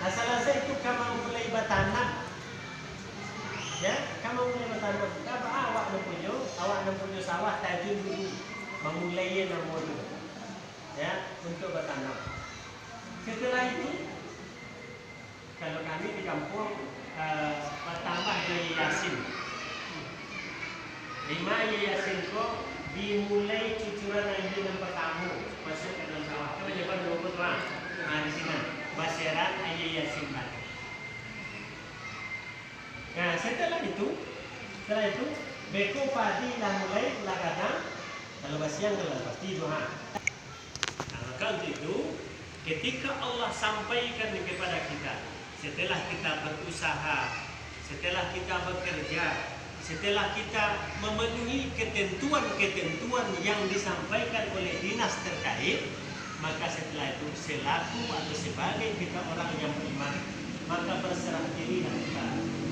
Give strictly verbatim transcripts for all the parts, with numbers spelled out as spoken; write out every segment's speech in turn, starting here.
Salasai itu ka mamulai batanam. Ya, ka mamulai batanam. Ka ba-, awak nan punyo, awak nan punyo sawah tajun dulu. Mamulai namo tu. Ya, untuk batanam. Setelah itu, kalau kami di kampuang, eh, batambah jo Yasin. Lima ayah Yasin ko dimulai cucuran aia nan partamo masuak ka dalam sawah. Kan manyabuik dulu tu, ha. Ha, di sinan. Baseran ayah Yasin bana. Nah, setelah itu, setelah itu, beko padi lah mulai, lah gadang. Kalau basiang kan lah pasti tu, ha. Nah, maka untuk itu, ketika Allah sampaikan kepada kita, setelah kita berusaha, setelah kita bekerja, setelah kita memenuhi ketentuan-ketentuan yang disampaikan oleh dinas terkait, maka setelah itu selaku atau sebagai kita orang yang beriman, maka berserah dirilah kita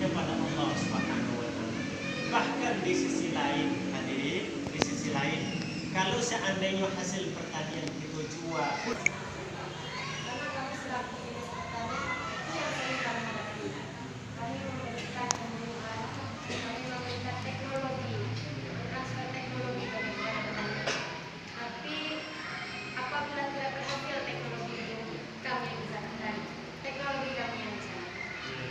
kepada Allah Subhanahu wa Ta'ala. Bahkan di sisi lain, hadirin, di sisi lain, kalau seandainya hasil pertanian itu jua pun. Karena kami selaku dinas pertanian, itu yang sering kami hadapi. Kami memberikan pemburuan, kami memberikan teknologi, transfer teknologi bagi para petani. Tapi, apabila tidak berhasil teknologi itu, kami yang disatukan. Teknologi kami yang di sana. Jadi,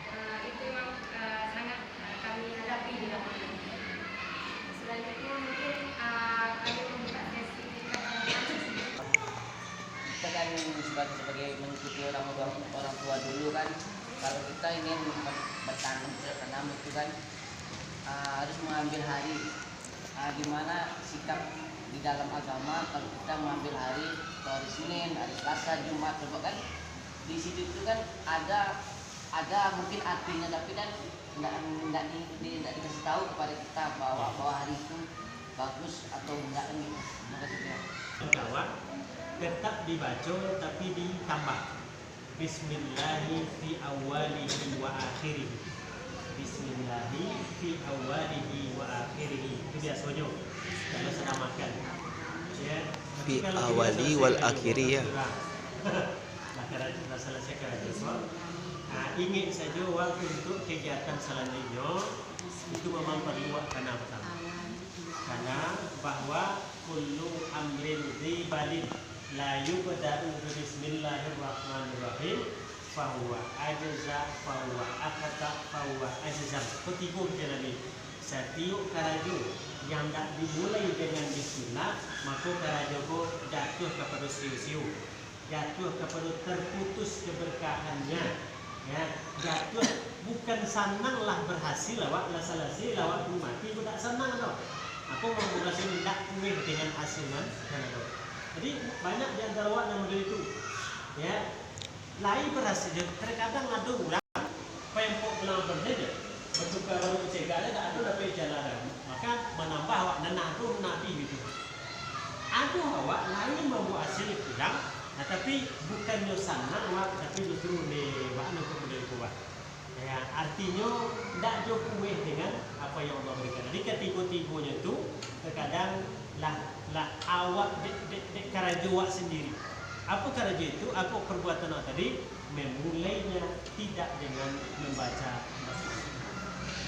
eh, itu memang, eh, sangat, eh, kami hadapi di lapangan. Selanjutnya mungkin, eh, kami membuka sesi tingkat. Kita kan sebagai, sebagai mengikuti orang, orang, orang tua dulu kan, kalau kita ingin ber-, bertanam, bertanam itu kan, eh, harus mengambil hari. Ah, di mana sikap di dalam agama, kalau kita mengambil hari, atau hari Senin, hari Selasa, Jumat, coba kan, di situ itu kan ada, ada mungkin artinya, tapi kan nggak, nggak di, di, nggak dikasih tahu kepada kita bahwa, bahwa hari itu bagus atau enggak kan gitu. Makasih ya. Tetap dibaco, tapi ditambah. Bismillahi fi awalihi wa akhirihi. Bismillahi fi awalihi wa akhirihi. Itu biasonyo kalau sadang makan. Ya. Tapi kalau awali wal akhiri, ya. Lah, karena sudah selesai kerja semua. Nah, ingat saja, wak, untuk kegiatan selanjutnya itu memang perlu wak kana pertama. Karena bahwa kullu amrin dzi balin la yubda'u bi bismillahirrahmanirrahim, fahuwa ajza, fahuwa aqta, fahuwa ajzam. Ko tigo kecek Nabi. Satiok karajo yang dak dimulai dengan bismillah, mako karajo ko jatuah kapado sio-sio, jatuah kapado terputus keberkahannya. Ya, jatuah, bukan sanang lah berhasil awak, lah salasai lah awak tu mati, ko dak sanang doh. Apo mau berhasil, dak puas dengan hasil nan, nan ado. Jadi, banyak di antara awak nan model itu. Ya, lai berhasil, terkadang ado urang, pempok belang berde je, bertukar baru cegak je, dak ado dapek jalan dah. Maka, manambah awak nan ado, nan abih gitu. Ado awak lai mambuek hasil kurang, nah, tapi bukannyo sanang awak, tapi justru ne, baa nan model itu, bah. Ya, artinyo, ndak jo puas dengan apa yang Allah berikan. Jadi, katigo-tigonyo tu, terkadang lah, lah awak dek, dek, dek karajo awak sendiri. Apo karajo itu? Apo perbuatan awak tadi? Memulainya tidak dengan membaca basmalah.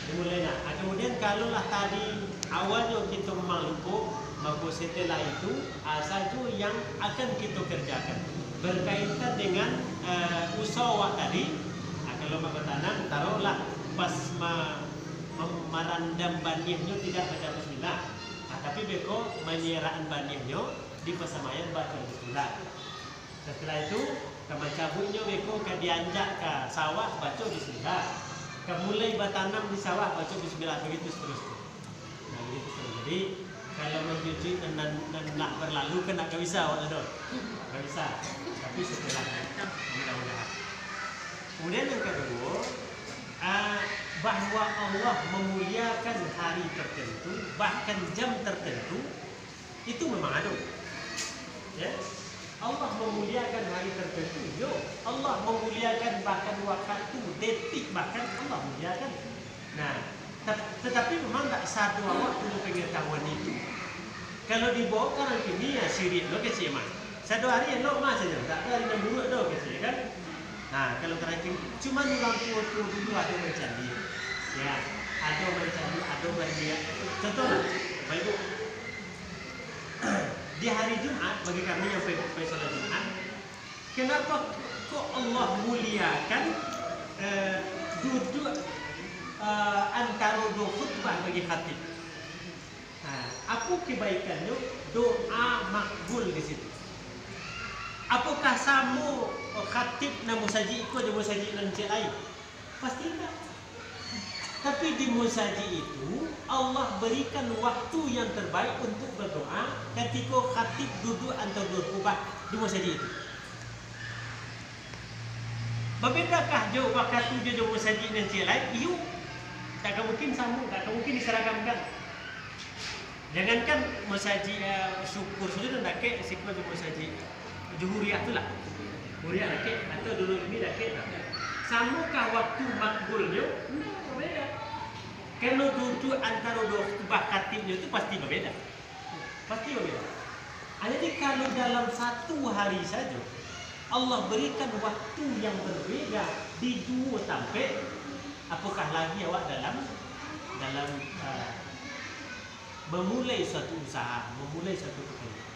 Dimulai nah. Ah, kemudian, kalau lah tadi awalnyo kito memang lupo, mako setelah itu, ah, sajo yang akan kito kerjakan berkaitan dengan, eh, usaho awak tadi. Ah, kalau mak batanam, taruhlah pas ma-, mem-, marandam baniahnyo tidak baca bismillah. Ah, tapi beko manyeraan baniahnyo di pasamaian baca bismillah. Setelah itu, ka mancabuiknyo beko ka dianjak ka sawah, baco bismillah. Ka mulai batanam di sawah, baco bismillah, begitu seterusnya. Nah, begitu seterusnya. Jadi, kalau mancuci nan, nan, nan lah berlalu, kan ndak ka bisa awak tu. Ndak ka bisa. Tapi setelah, mudah-mudahan. Kemudian yang kedua, ah, bahwa Allah memuliakan hari tertentu, bahkan jam tertentu, itu memang ado. Ya. Allah memuliakan hari tertentu, yo. Allah memuliakan bahkan waktu, detik bahkan Allah muliakan. Nah, tet-, tetapi memang ndak sado awak punyo pengetahuan itu. Kalau dibawa ka urang kini, ya, sirik lo kecek mah. Sado hari elok mah sajo, tak ado hari nan buruak doh, kecek kan. Nah, kalau karajo, cuman urang tuo-tuo dulu ado mancaliak. Ya, ado mancaliak, ado mancaliak. Contohlah, Bapak Ibu, di hari Jumat, bagi kami yang pai, pai salat Jumat, kenapa kok Allah muliakan, eh, duduak, eh, antaro duo khutbah bagi khatib? Nah, apo kebaikannyo? Doa makbul di situ. Apokah samo khatib nan musajik iko jo musajik nan ciek lain? Pasti indak. Tapi di musajik itu, Allah berikan waktu yang terbaik untuk berdoa katiko khatib duduak antaro duo khutbah di musajik itu. Babedakah jo wakatu jo, jo musajik nan ciek lain? Iyo. Tak ka mungkin samo, tak ka mungkin disaragamkan. Jangankan musajik, eh, syukur sajo nan dakek, siko jo musajik Juhuriah tu lah. Juhuriah dakek, atau Nurul Ilmi dakek lah. Samokah waktu makbulnyo? Indak, babeda. Karano duduak antaro duo khutbah khatibnyo tu pasti babeda. Pasti babeda. Ah, jadi, kalau dalam satu hari sajo, Allah berikan waktu yang berbeda di duo tampek, apokah lagi awak dalam, dalam, ah, memulai suatu usaha, memulai suatu pekerjaan?